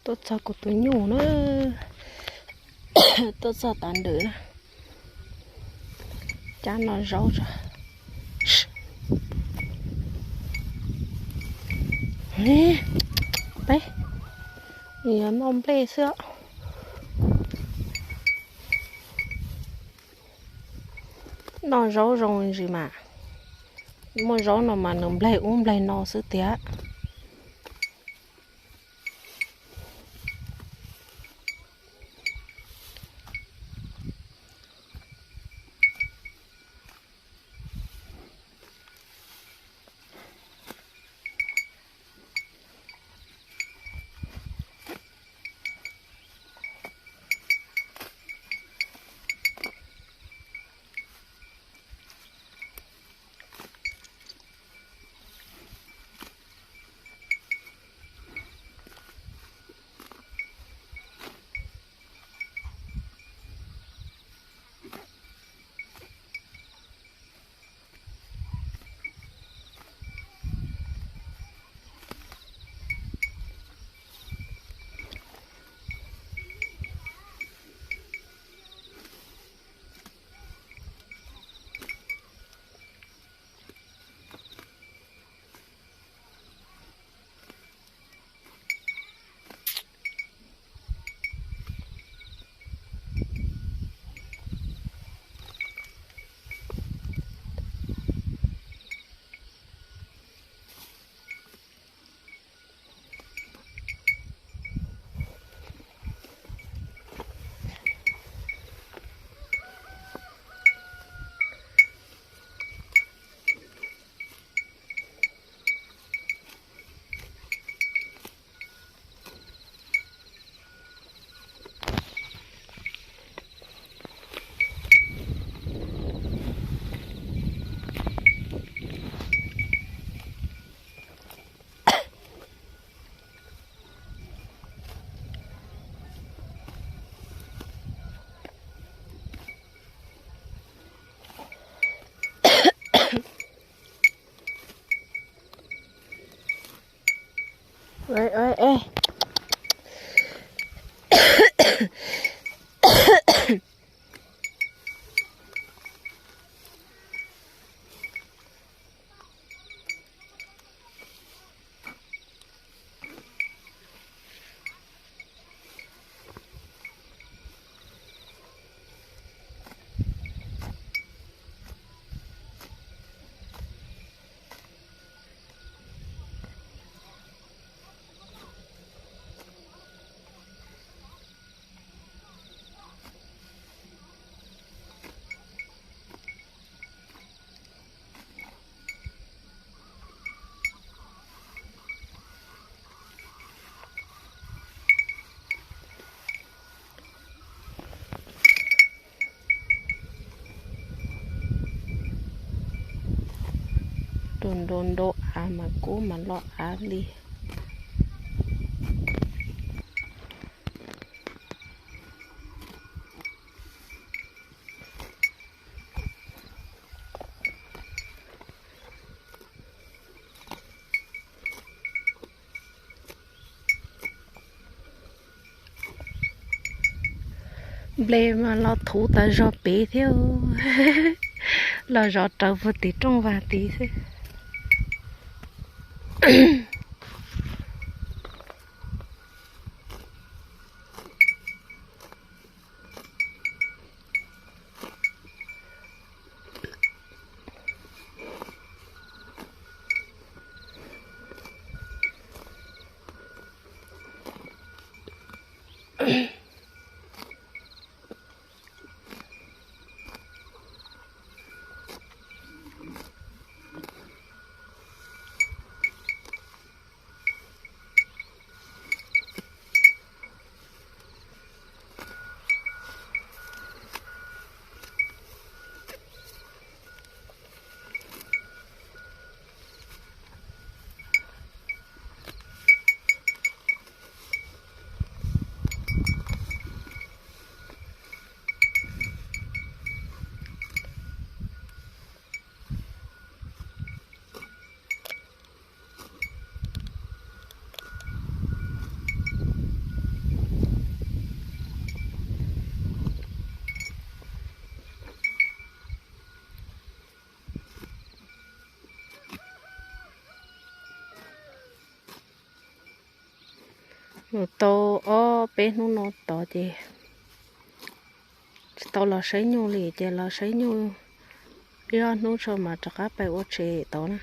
Tuaj txog kuv tus nyuj na, tuaj txog tav ntawd na, cab no zaub tso. Peb, nws yuav noj nplej xwb. Noj zaub zoo ntsis mas, muaj zaub no mas nws nplaig ub nplaig no xwb tiag. Tus nrau nrau av mas kub mas loj av li. Nplej mas los thuv tas zog pem thiab, los zov rawv puag tim rooj vag tid xwb. Mus tau ob peb hnub no tod ces tsis tau los saib nyuj li, ces los saib nyuj ib ob hnub tso mas rov qab pais ua tsev tod na.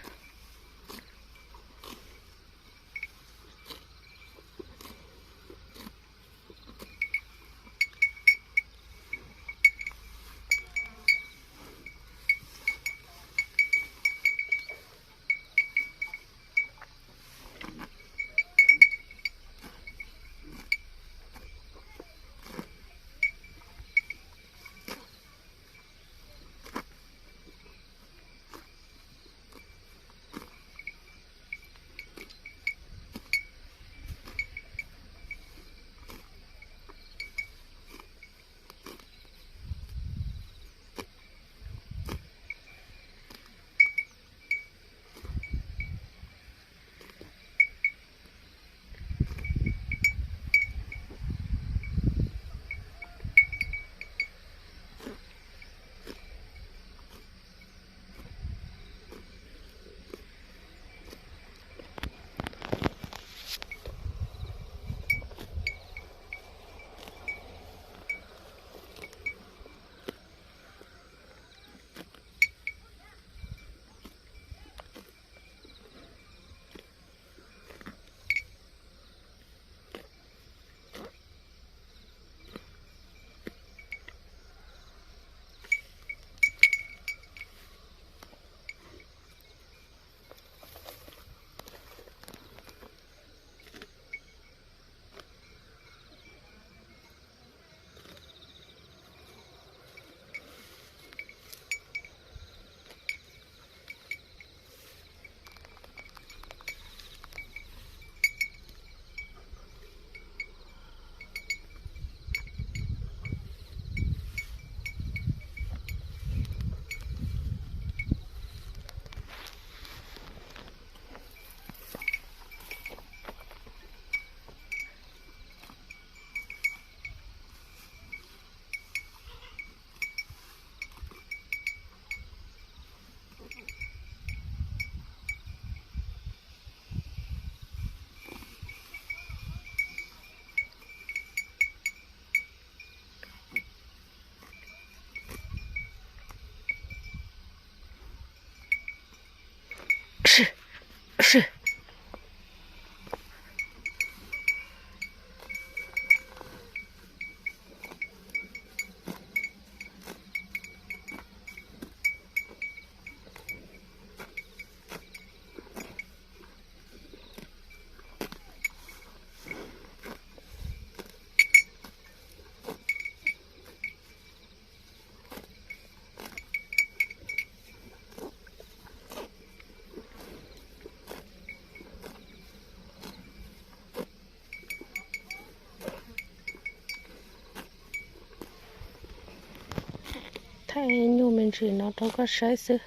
Thaij nyuj me ntsis no rau koj saib xwb.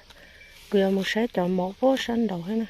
Kuv yuav mus saib cov mov puag sab nraud thiab na.